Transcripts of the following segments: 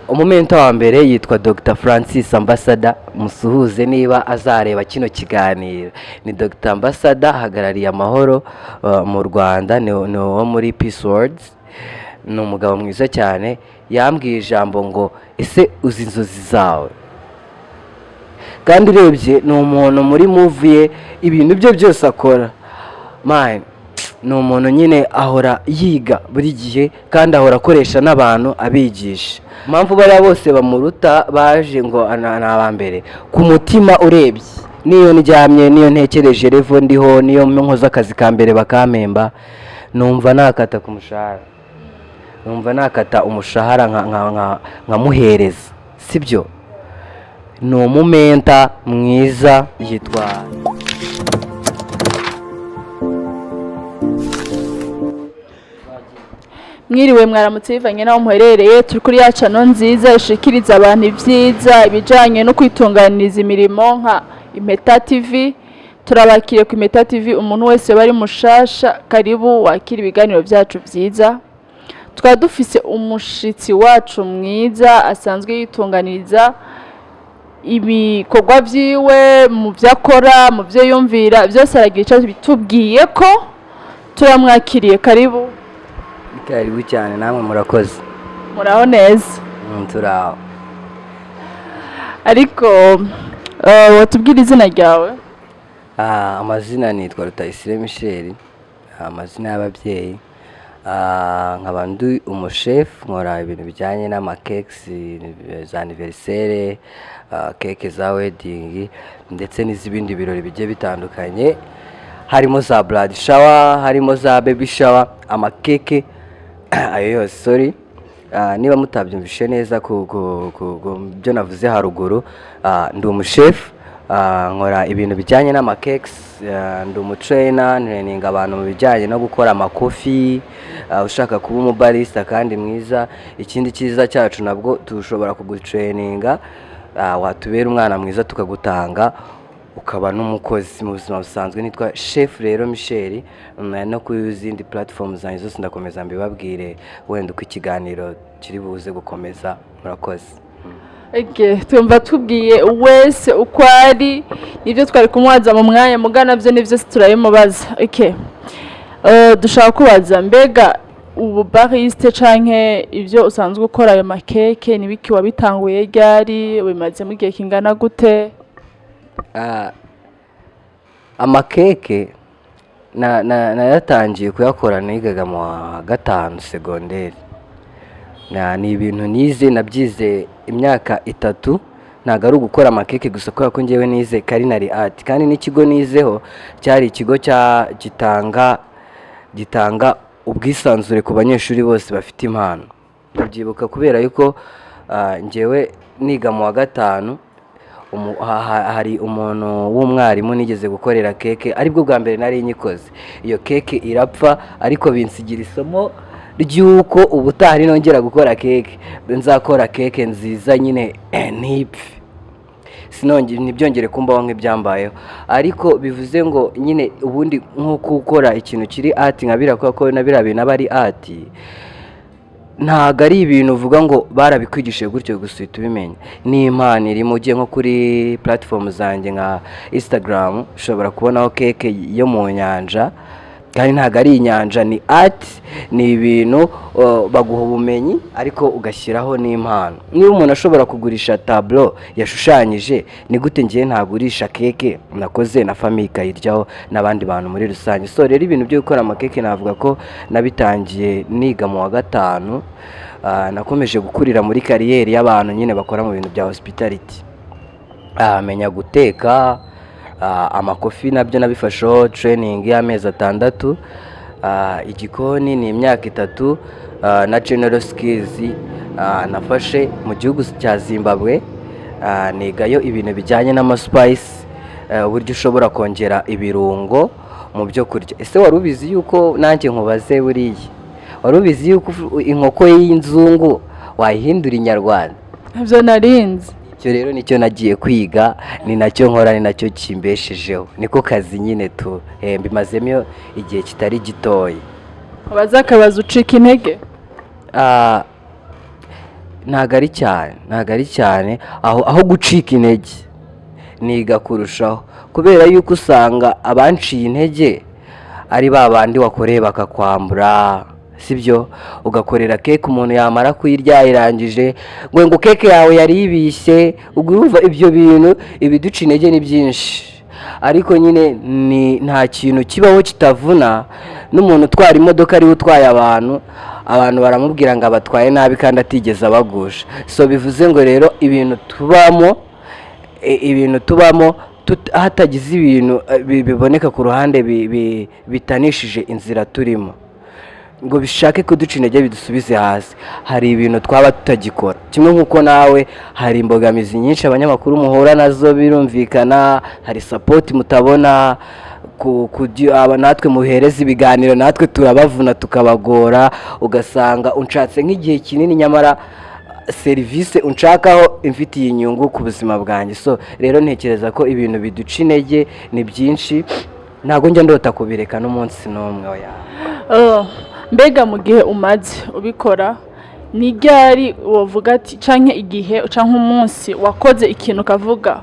Umumentor wa mbere yitwa Dr Francis Ambassador. Musuhuze niba azareba kino kiganiro. Ni Dr Ambassador, ahagarariye amahoro mu Rwanda, ni uwo muri Peace Words. Ni umugabo mwiza cyane. Yambwiye ijambo ngo: "Ese uzi inzozi zawe?" Kandi urebye ni umuntu muri move ye, ibintu bye byose akora, man, ni umuntu nyine ahora yiga buri gihe kandi ahora akoresha n'abantu, abigisha. Impamvu bariya bose bamuruta baje ngo ni aba mbere ku mutima, urebye niyo ndyamye, niyo ntekereje level ndiho, niyo nkoze akazi ka mbere bakampemba, numva nakata ku mushahara, numva nakata umushahara nkamuhereza, sibyo? Ni umumentor mwiza, yitwa Mwiriwe, mwaramutse, bivanye n'aho muherereye. Turi kuri ya channel nziza ishikiriza abantu ibyiza, ibijyanye no kwitunganiriza imirimo nka Impeta TV. Turabakiriye ku Impeta TV. Umuntu wese bari mushasha, karibu wakira ibiganiro byacu byiza. Tukaba dufise umushitsi wacu mwiza asanzwe yitunganiriza ibikorwa byiwe, mu byo akora, mu byo yumvira byose, aragira icyo bitubwiye ko turamwakiriye. Karibu. Karibu cyane namwe, murakoze. Muraho neza? Turaho. Ariko watubwira izina ryawe? Amazina nitwa Rutayisire Michel, amazina y'ababyeyi. Nkaba ndi umushefu, nkora ibintu bijyanye n'amakekisi za anniversaire, cake za wedding ndetse n'iz'ibindi birori bigiye bitandukanye, harimo za bridal shower, harimo za baby shower, amakeke ayo yose. Sorry, niba mutabyumvishe neza ku byo navuze haruguru. Ndi umushefu, nkora ibintu bijyanye n'amakekisi, ndi umutrainer, ntraininga abantu mu bijyanye no gukora amacoffee. Ushaka kuba umubarista kandi mwiza, ikindi cyiza cyacu nabwo tushobora kugutraininga, watubera umwana mwiza tukagutanga ukaba n'umukozi mu buzima busanzwe. Nitwa Chef rero Michel, no ku zindi platform zanjye zose ndakomeza mbibabwire wenda uko ikiganiro kiri buze gukomeza. Murakoze. Okay, tumva tubwiye wese uko ari nibyo twari kumubaza mu mwanya mugana byo nibyo turabimubaza. Okay. Dushaka kubaza, mbega ubu barista canke ibyo usanzwe ukora, ayo makeke, nibiki? Wabitanguye ryari? Ubimazemo igihe kingana gute? Amakeke nayatangiye kuyakora nigaga mu wa gatanu segonderi. Ni ibintu nize, nabyize imyaka 3. Ntabwo ari ugukora amakeke gusa, kubera ko ngewe nize culinary art, kandi n'ikigo nizeho cyari ikigo gitanga ubwisanzure ku banyeshuri bose bafite impano. Ndabyibuka kubera yuko ngewe niga mu wa gatanu, hari umuntu w'umwarimu nigeze gukorera keke, aribwo bwa mbere nari nyikoze. Iyo keke irapfa, ariko binsigira isomo ry'uko ubutaha nongera gukora keke nzakora keke nziza nyine ntipfe, ntibyongere kumbaho nk'ibyambayeho. Ariko bivuze ngo nyine ubundi nko gukora ikintu kiri art nka biriya, kubera ko na biriya bintu aba ari art, ntabwo ari ibintu uvuga ngo barabikwigishije gutyo gusa uhita ubimenya. Ni impano irimo. Ugiye nko kuri platform zanjye nka Instagram, ushobora kubonaho keke yo mu nyanja, kandi ntabwo ari inyanja, ni art. Ni ibintu baguha ubumenyi ariko ugashyiraho n'impano. Niba umuntu ashobora kugurisha tableau yashushanyije, ni gute ngiye ntagurisha keke nakoze na famille ikayiryaho n'abandi bantu muri rusange? So rero ibintu byo gukora amakeke navuga ko nabitangiye niga mu wa gatanu. Nakomeje gukurira muri career y'abantu nyine bakora mu bintu bya hospitality. Menya guteka, amacoffee nabyo nabifasheho training y'amezi 6, igikoni ni imyaka 3, na general skills nafashe mu gihugu cya Zimbabwe. Nigayo ibintu bijyanye n'amaspice, uburyo ushobora kongera ibirungo mu byo kurya. Ese wari ubizi yuko, nanjye nkubaze, buriya wari ubizi yuko inkoko y'inzungu wayihindura inyarwanda? Ibyo narinzi. Icyo rero nicyo nagiye kwiga, ni nacyo nkora, ni nacyo kimbeshejeho, niko kazi nyine tu. Mbimazemo igihe kitari gitoya. Ubaza akabazo, ucika intege? Ntabwo ari cyane, ntabwo ari cyane. Aho gucika intege niga kurushaho, kubera yuko usanga abanciye intege ari ba bandi wakoreye bakakwambura, sibyo? Ugakorera keke umuntu, yamara kuyirya yayirangije ngo keke yawe yari ibishye. Ubwo urumva ibyo bintu, ibiduca intege ni byinshi, ariko nyine ni nta kintu kibaho kitavuna. N'umuntu utwara imodoka ariwe utwaye abantu, abantu baramubwira ngo abatwaye nabi kandi atigeze abagusha. So bivuze ngo rero ibintu tubamo hatagize ibintu biboneka ku ruhande bitanishije inzira turimo ngo bishake kuduca intege, bidusubize hasi, hari ibintu twaba tutagikora. Kimwe nk'uko nawe hari imbogamizi nyinshi abanyamakuru muhura nazo, birumvikana, hari support mutabona natwe muhereza ibiganiro, natwe turabavuna, tukabagora, ugasanga unshatse nk'igihe kinini, nyamara serivisi unshakaho imfitiye inyungu ku buzima bwanjye. So rero ntekereza ko ibintu biduca intege ni byinshi. Ntabwo njya ndota kubireka n'umunsi n'umwe, oya. Oh, mbega mu gihe umaze ubikora, ni ryari wavuga ati, canke igihe canke umunsi wakoze ikintu ukavuga: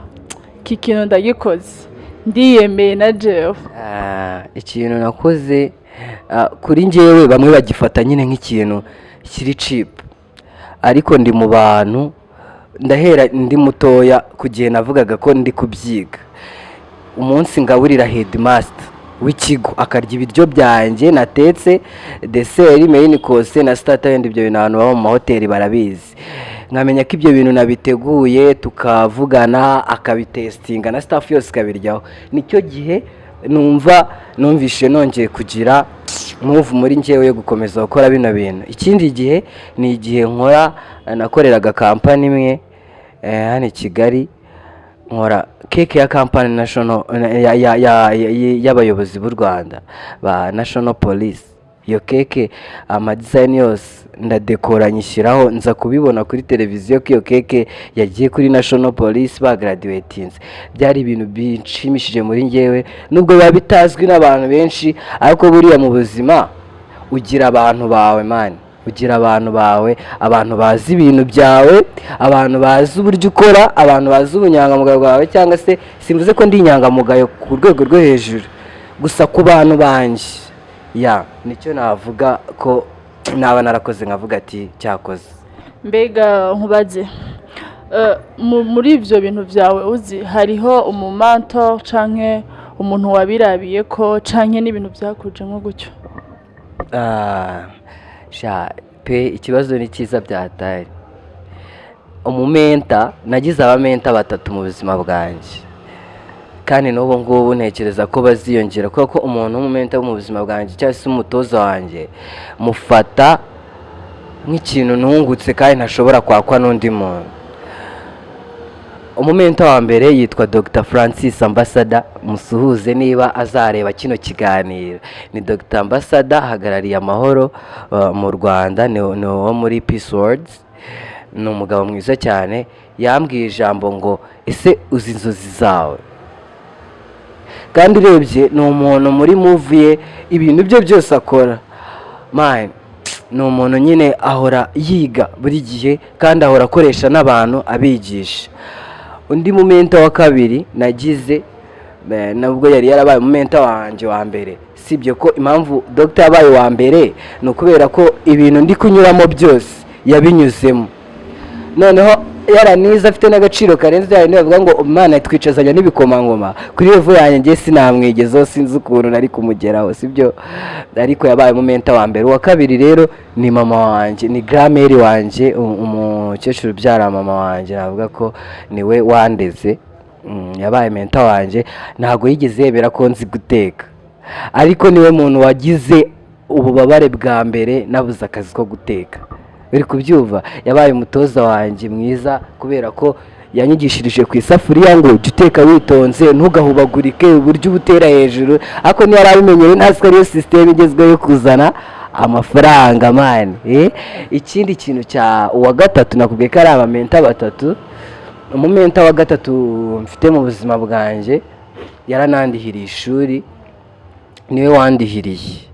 "Iki kintu ndagikoze, ndiyemeye na jewe"? Ah, ikintu nakoze, kuri njyewe bamwe bagifata nyine nk'ikintu kiri cheap, ariko ndi mu bantu, ndahera ndi mutoya, ku gihe navugaga ko ndi kubyiga, umunsi ngaburira headmaster w'ikigo akarya ibiryo byanjye natetse, dessert, main course na starter, wenda ibyo bintu abantu baba mu mahoteli barabizi, nkamenya ko ibyo bintu nabiteguye, tukavugana, akabitestinga na staff yose ikabiryaho, nicyo gihe numva numvishe nongeye kugira move muri njyewe yo gukomeza gukora bino bintu. Ikindi gihe ni igihe nkora, nakoreraga kampani imwe hano i Kigali, nkora keke ya kampani national y'abayobozi b'u Rwanda ba National Police. Iyo keke amadesign yose ndadekora, nyishyiraho, nza kubibona kuri televiziyo ko iyo keke yagiye kuri National Police bagraduatinze. Byari ibintu binshimishije muri njyewe, nubwo biba bitazwi n'abantu benshi, ariko buriya mu buzima ugira abantu bawe, man, ugira abantu bawe, abantu bazi ibintu byawe, abantu bazi uburyo ukora, abantu bazi ubunyangamugayo bwawe. Cyangwa se simvuze ko ndi inyangamugayo ku rwego rwo hejuru, gusa ku bantu banjye ya nicyo navuga ko naba narakoze nkavuga ati cyakoze. Mbega nkubaze, muri ivyo bintu vyawe uzi, hariho umumentor canke umuntu wabirabiye ko, canke n'ibintu vyakujemwo gutyo? Ah, sha pe, ikibazo ni cyiza byatari. Umumentor, nagize abamentor batatu mu buzima bwanjye, kandi n'ubu ngubu ntekereza ko baziyongera, kubera ko umuntu w'umumentor wo mu buzima bwanjye cyangwa se umutoza wanjye mufata nk'ikintu nungutse kandi ntashobora kwakwa n'undi muntu. Umumentor wa mbere yitwa Dr Francis Ambassador, musuhuze niba azareba kino kiganiro. Ni Dr Ambassador, ahagarariye amahoro mu Rwanda, ni uwo muri Peace Words. Ni umugabo mwiza cyane. Yambwiye ijambo ngo: "Ese uzi inzozi zawe?" Kandi urebye ni umuntu muri move ye, ibintu bye byose akora, man, ni umuntu nyine ahora yiga buri gihe kandi ahora akoresha n'abantu, abigisha. Undi mumentor wa kabiri nagize, nubwo yari yarabaye umumentor wanjye wa mbere, sibyo ko impamvu dogita yabaye uwa mbere ni ukubera ko ibintu ndi kunyuramo byose yabinyuzemo, noneho yaranize, afite n'agaciro karenze bya bindi bavuga ngo Imana twicazanya n'ibikomangoma. Kuri level yanjye njye sinamwigezeho, sinzi ukuntu nari kumugeraho, sibyo? Ariko yabaye umumentor wa mbere. Uwa kabiri rero ni mama wanjye, ni grand-mère wanjye, umukecuru ubyara mama wanjye, navuga ko niwe wandeze. Yabaye mentor wanjye. Ntabwo yigeze yemera ko nzi guteka, ariko niwe muntu wagize ububabare bwa mbere nabuze akazi ko guteka, uri kubyumva? Yabaye umutoza wanjye mwiza kubera ko yanyigishirije ku isafuriya ngo jya uteka witonze, ntugahubagurike, uburyo uba utera hejuru. Ariko niyo yari abimenyereye, ntazi ko ariyo système igezweho yo kuzana amafaranga, man. Ikindi kintu cya uwa gatatu, nakubwiye ko ari abamentor batatu. Umumentor wa gatatu mfite mu buzima bwanjye yaranandihiriye ishuri, niwe wandihiriye.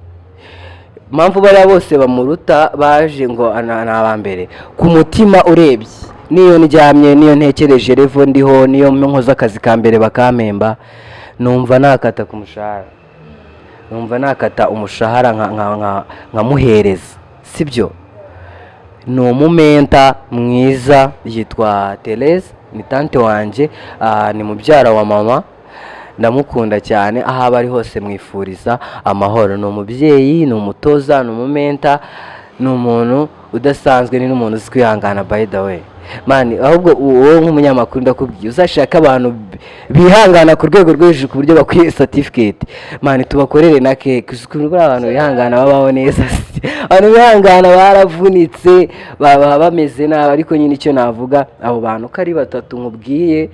Impamvu bariya bose bamuruta baje ngo ni aba mbere ku mutima, urebye niyo ndyamye, niyo ntekereje level ndiho, niyo nkoze akazi ka mbere bakampemba, numva nakata ku mushahara, numva nakata umushahara nkamuhereza, sibyo? Ni umumentor mwiza, yitwa Therese, ni tante wanjye, ni mubyara wa mama. Ndamukunda cyane, aho aba ari hose mwifuriza amahoro. Ni umubyeyi, ni umutoza, ni umumentor, ni umuntu udasanzwe, ni n'umuntu uzi kwihangana. By the way man, ahubwo wowe nk'umunyamakuru ndakubwiye, uzashaka abantu bihangana ku rwego rwo hejuru ku buryo bakwiye certificate man, tubakorere na cake. Uzi ukuntu buriya abantu bihangana babaho neza? Abantu bihangana baravunitse, baba bameze nabi. Ariko nyine icyo navuga, abo bantu uko ari batatu nkubwiye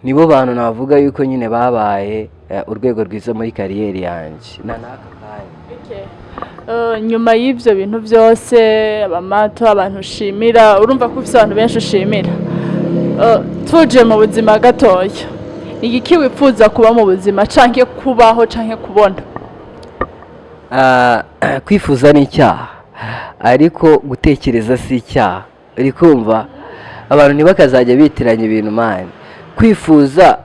nibo bantu navuga yuko nyine babaye urwego rwiza muri career yanjye na n'aka kanya. Nyuma y'ibyo bintu byose, abamentor, abantu ushimira, urumva ko ufite abantu benshi ushimira. Tuje mu buzima gatoya, ni igiki wifuza kuba mu buzima, canke kubaho, canke kubona? Kwifuza ni icyaha, ariko gutekereza si icyaha. Uri kumva, abantu ntibakazajya bitiranya ibintu man. Kwifuza,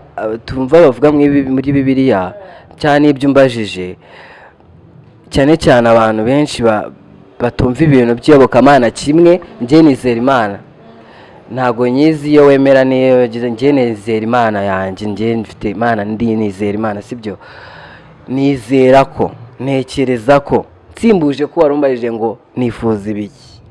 tumva bavuga muri Bibiliya cyane, ibyo umbajije cyane cyane, abantu benshi batumva ibintu by'iyobokamana kimwe. Njye nizera Imana, ntabwo nyizi iyo wemera niyo yagize. Njye nizera Imana yanjye, njye mfite Imana, ndi nizera Imana, sibyo? Nizera ko, ntekereza ko, nsimbuje ko wari umbajije ngo nifuza ibiki,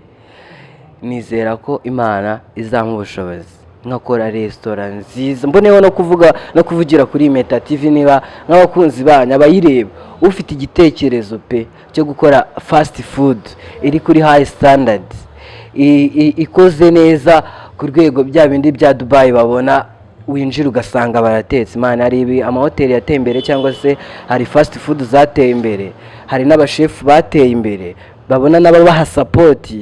nizera ko Imana izampa ubushobozi nkakora resitora nziza. Mboneyeho no kuvuga no kuvugira kuri Meta TV, niba nk'abakunzi banyu abayireba, ufite igitekerezo pe cyo gukora fast food iri kuri high standard, ikoze neza ku rwego bya bindi bya Dubai babona, winjira ugasanga baratetse. Imana, hari ibi amahoteli yateye imbere, cyangwa se hari fast food zateye imbere, hari n'abashefu bateye imbere, babona n'ababaha support,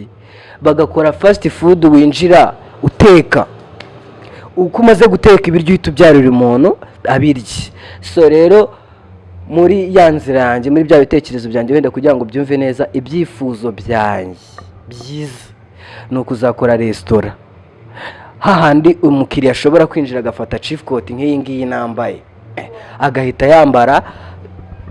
bagakora fast food winjira uteka, uko umaze guteka ibiryo uhita ubyarira umuntu abirye. So rero muri ya nzira yanjye, muri bya bitekerezo byanjye, wenda kugira ngo ubyumve neza, ibyifuzo byanjye byiza ni ukuzakora resitora hahandi umukiriya ashobora kwinjira agafata chef coat nk'iyi ngiyi nambaye, agahita yambara,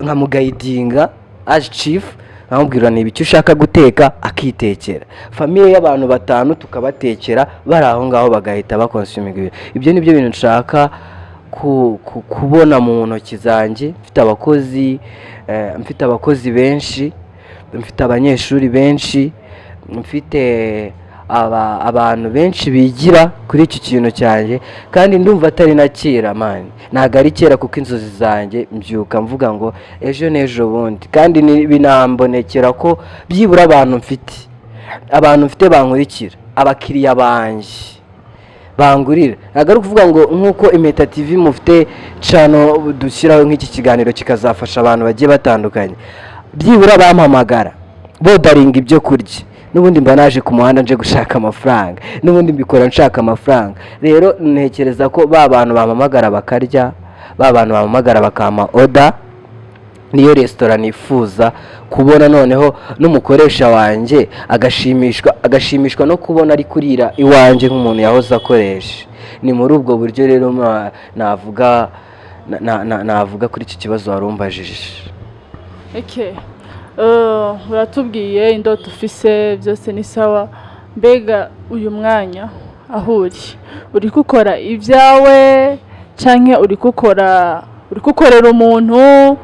nkamuguidinga as chef, nkamubwira niba icyo ushaka guteka, akitekera. Famille y'abantu batanu tukabatekera bari aho ngaho, bagahita baconsuminga ibintu. Ibyo ni byo bintu nshaka kubona mu ntoki zanjye. Mfite abakozi, mfite abakozi benshi, mfite abanyeshuri benshi, mfite abantu benshi bigira kuri iki kintu cyanjye. Kandi ndumva atari na kera man, ntabwo ari kera, kuko inzozi zanjye mbyuka mvuga ngo ejo n'ejo bundi, kandi binambonekera ko byibura abantu mfite bankurikira, abakiriya banjye bangurira. Ntabwo ari ukuvuga ngo nk'uko Impeta TV mufite channel dushyiraho nk'iki kiganiro kikazafasha abantu bagiye batandukanye, byibura bampamagara baorderinga ibyo kurya. N'ubundi mba naje ku muhanda nje gushaka amafaranga, n'ubundi mbikora nshaka amafaranga. Rero ntekereza ko ba bantu bampamagara bakarya, ba bantu bampamagara bakampa order, niyo resitora nifuza kubona. Noneho n'umukoresha wanjye agashimishwa no kubona ari kurira iwanjye nk'umuntu yahoze akoresha. Ni muri ubwo buryo rero navuga navuga kuri iki kibazo wari umbajije. Okay. Uratubwiye indoto ufise, byose ni sawa. Mbega uyu mwanya aho uri, uri gukora ibyawe canke uri gukorera umuntu,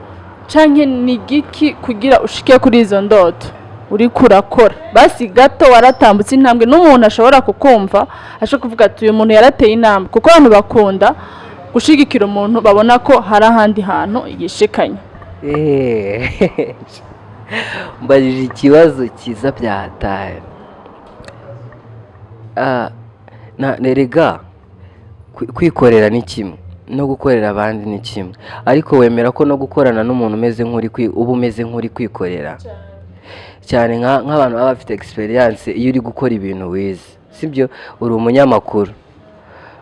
canke ni giki kugira ushike kuri izo ndoto uriko urakora? Basi gato waratambutse intambwe, n'umuntu ashobora kukumva ashobora kuvuga ati uyu muntu yarateye intambwe, kuko abantu bakunda gushigikira umuntu babona ko hari ahandi hantu yishikanye. Mbajije ikibazo cyiza byataye. Nerega kwikorera ni kimwe no gukorera abandi ni kimwe, ariko wemera ko no gukorana n'umuntu umeze nk'uri uba umeze nk'uri kwikorera cyane, nk'abantu baba bafite experience. Iyo uri gukora ibintu wize, sibyo? Uri umunyamakuru.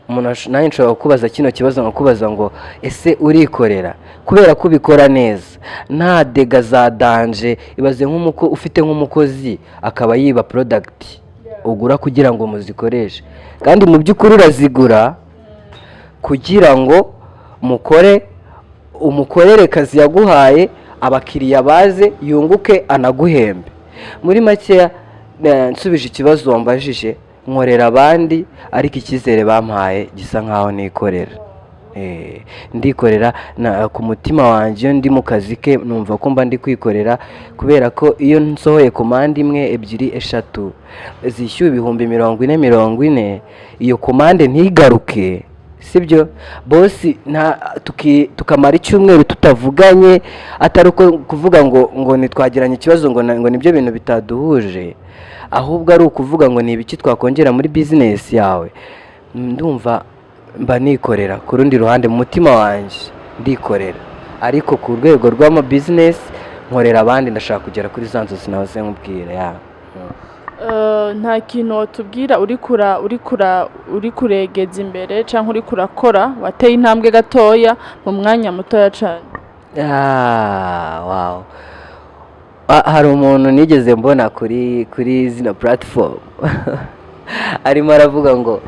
Umuntu nanjye nshobora kukubaza kino kibazo, nkakubaza ngo: "Ese urikorera?" Kubera ko ubikora neza, nta dégâts za danger. Ibaze nk'umuko ufite nk'umukozi akaba yiba product ugura kugira ngo muzikoreshe, kandi mu by'ukuri urazigura kugira ngo mukore, umukorere kazi yaguhaye, abakiriya baze, yunguke, anaguhembe. Muri makeya, nsubije ikibazo wambajije, nkorera abandi, ariko icyizere bampaye gisa nkaho nikorera. Ndikorera ku mutima wanjye. Iyo ndi mu kazi ke, numva ko mba ndi kwikorera, kubera ko iyo nsohoye commande imwe, ebyiri, eshatu zishyuwe 40,000 40, iyo commande ntigaruke, sibyo boss? Nta tukamara icyumweru tutavuganye, atari uko kuvuga ngo ntitwagiranye ikibazo, ngo nibyo bintu bitaduhuje, ahubwo ari ukuvuga ngo ni ibiki twakongera muri business yawe. Ndumva mba nikorera. Ku rundi ruhande, mu mutima wanjye ndikorera, ariko ku rwego rw'ama business nkorera abandi. Ndashaka kugera kuri za nzozi nahoze nkubwira ya. Nta kintu watubwira uri kuregeza imbere cyangwa uri kurakora, wateye intambwe gatoya mu mwanya mutoya cyane? Ah, wow. Ah, hari umuntu nigeze mbona kuri zino platform arimo aravuga ngo,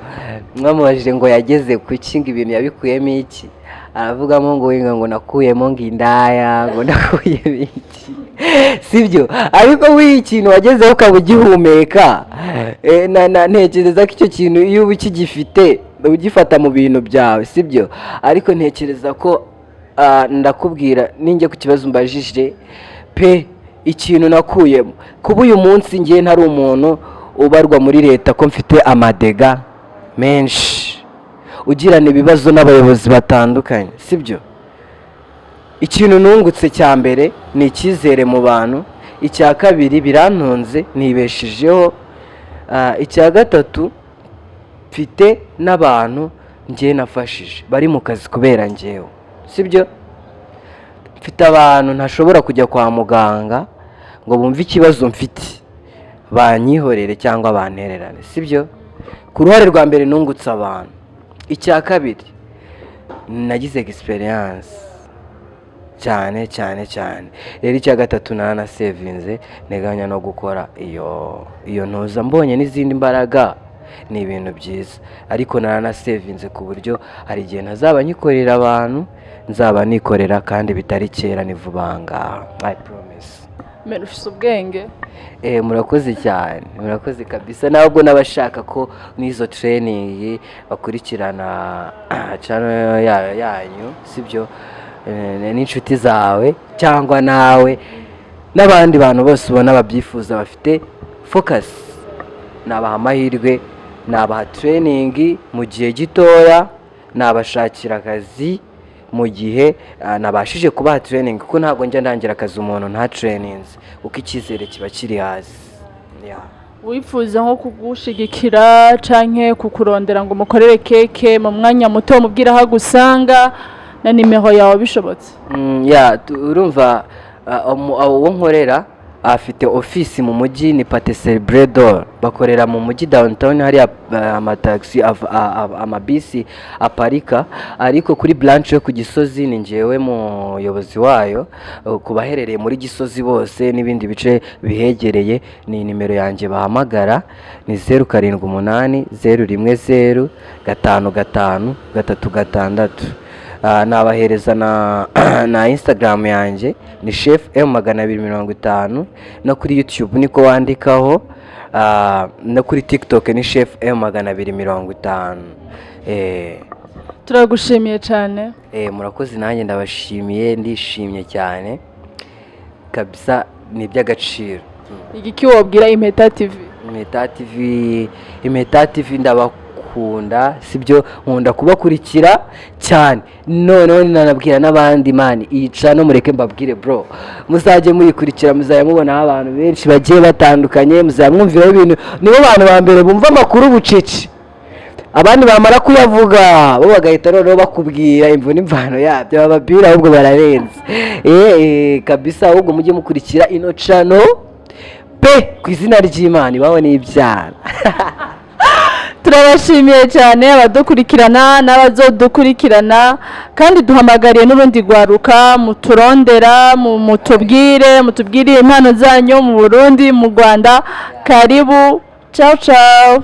mwamubajije ngo yageze ku ki, ngo ibintu yabikuyemo iki, aravugamo ngo winga, ngo nakuyemo, ngo indaya, ngo nakuyemo iki, sibyo? Ariko wiyo ikintu wagezeho ukaba ugihumeka, ntekereza ko icyo kintu iyo uba ukigifite ugifata mu bintu byawe, sibyo? Ariko ntekereza ko ndakubwira ninjye ku kibazo umbajije pe, ikintu nakuyemo kuba uyu munsi ngiye ntari umuntu ubarwa muri leta, ko mfite ama dégâts menshi, ugirana ibibazo n'abayobozi batandukanye, sibyo? Ikintu nungutse cya mbere ni icyizere mu bantu. Icya kabiri, birantunze, nibeshejeho. Icya gatatu, mfite n'abantu ngiye nafashije bari mu kazi kubera njyewe, sibyo? Mfite abantu ntashobora kujya kwa muganga ngo bumve ikibazo mfite banyihorere cyangwa bantererane, sibyo? Ku ruhare rwa mbere, nungutse abantu. Icya kabiri, nagize experience cyane cyane cyane. Rero icya gatatu, naranasevinze, nteganya no gukora iyo ntuza mbonye n'izindi mbaraga, ni ibintu byiza. Ariko naranasevinze ku buryo hari igihe ntazaba nyikorera abantu, nzaba nikorera, kandi bitari kera, ni vuba ngaha, I promise. Mera ufise ubwenge. Murakoze cyane, murakoze kabisa. Ntabwo n'abashaka ko n'izo training bakurikirana channel yanyu, sibyo? N'inshuti zawe cyangwa nawe n'abandi bantu bose ubona babyifuza, bafite focus, nabaha amahirwe, nabaha training mu gihe gitoya, nabashakira akazi mu gihe nabashije kubaha training, kuko ntabwo njya ndangira akazi umuntu nta traininze, kuko icyizere kiba kiri hasi. Yeah. Wifuza nko kugushigikira canke kukurondera ngo umukorere keke mu mwanya muto, mubwira aho agusanga na nimero yawe bishobotse. Ya, urumva uwo nkorera afite ofisi mu mujyi, ni Patisserie Bredor, bakorera mu mujyi downtown, hariya amatagisi amabisi aparika, ariko kuri branch yo ku Gisozi ni njyewe muyobozi wayo. Ku baherereye muri Gisozi bose n'ibindi bice bihegereye, ni nimero yanjye bahamagara, ni 0780105536. Nabahereza na Instagram yanjye, ni Chef M 250, no kuri YouTube niko wandikaho, no kuri TikTok ni Chef M 250. Turagushimiye cyane. Murakoze, nanjye ndabashimiye, ndishimye cyane kabisa, ni iby'agaciro. Igiki wobwira Impeta TV? Impeta TV, Impeta TV ndabakunda, sibyo? Nkunda kubakurikira cyane. Noneho nanabwira n'abandi, man, iyi channel mureke mbabwire bro, muzajye muyikurikira, muzajya mubonaho abantu benshi bagiye batandukanye, muzajya mwumviraho ibintu. Nibo bantu ba mbere bumva amakuru bucece, abandi bamara kuyavuga bo bagahita noneho bakubwira imvo n'imvano yabyo, bababwira. Ahubwo bararenze kabisa. Ahubwo mujye mukurikira ino channel pe, ku izina ry'Imana ibaho n'ibyana. Turabashimiye cyane abadukurikirana n'abazodukurikirana, kandi duhamagariye n'urundi rwaruka muturondera, mutubwire impano zanyu mu Burundi, mu Rwanda. Karibu, ciao ciao.